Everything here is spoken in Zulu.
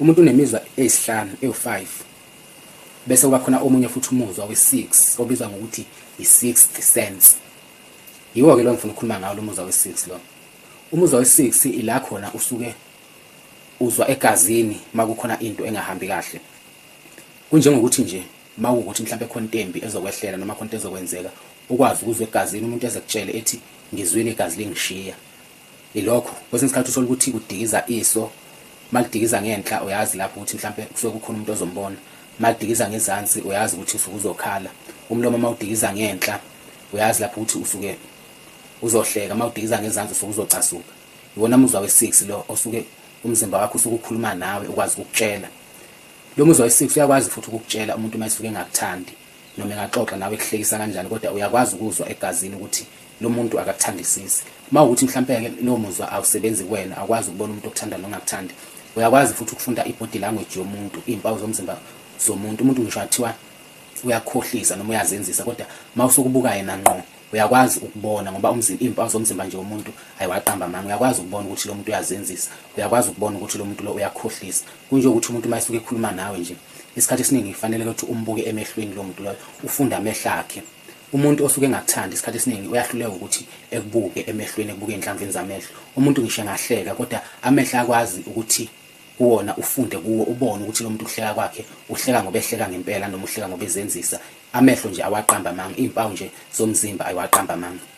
Umuntu unemizwa eyisihlanu, ewu-5, bese kuba khona omunye futhi umuzwa we-6 obizwa ngokuthi i-sixth sense. Yiwo-ke lo ngifuna ukukhuluma ngawo lo muzwa we-6 lo. Umuzwa we-6 ila khona usuke uzwa egazini makukhona into engahambi kahle. Kunjengokuthi nje mawukuthi mhlawumbe khona into embi ezokwehlela noma khona into ezokwenzeka, ukwazi ukuzwa egazini umuntu ezekutshele ethi ngizwile igazi lingishiya. Ilokho kwesinye isikhathi uthola ukuthi kudikiza iso, malidikiza ngenhla uyazi lapho ukuthi mhlampe kusuke kukhona umuntu ozombona, malidikiza ngezansi uyazi ukuthi usuke uzokhala. Umlomo mawudikiza ngenhla uyazi lapho ukuthi usuke uzohleka, mawudikiza ngezansi usuke uzocasuka. Iwona muzwa we-6 lo osuke umzimba wakho usuke ukhuluma nawe ukwazi ukukutshela. Lo muzwa we-6 uyakwazi futhi ukukutshela umuntu uma esuke engakuthandi noma engaxoxa nawe ekuhlekisa kanjani, kodwa uyakwazi ukuzwa egazini ukuthi lo muntu akakuthandisisi. Uma ukuthi mhlampe-ke lowo muzwa awusebenzi kuwena, awukwazi ukubona umuntu okuthanda nongakuthandi, uyakwazi futhi ukufunda i-body language yomuntu, iy'mpawu zomzimba zomuntu. Umuntu ngisho athiwa uyakhohlisa noma uyazenzisa, kodwa uma usukubuka yena ngqo uyakwazi ukubona, ngoba umzimba, iy'mpawu zomzimba nje womuntu ayiwaqamba amanga. Uyakwazi ukubona ukuthi lo muntu uyazenzisa, uyakwazi ukubona ukuthi lo muntu lo uyakhohlisa. Kunjengokuthi umuntu uma esuke ekhuluma nawe nje, isikhathi esiningi kufanele ukuthi umbuke emehlweni lo muntu loyo, ufunde amehlo akhe. Umuntu osuke engakuthandi isikhathi esiningi uyahluleka ukuthi ekubuke emehlweni, ekubuke ey'nhlamvini zamehlo. Umuntu ngisho engahleka, kodwa amehlo akwazi ukuthi kuwona ufunde kuwo, ubone ukuthi lo muntu ukuhleka kwakhe uhleka ngoba ehleka ngempela noma uhleka ngoba ezenzisa. Amehlo nje awaqamba amanga, iy'mpawu nje zomzimba ayiwaqamba amanga.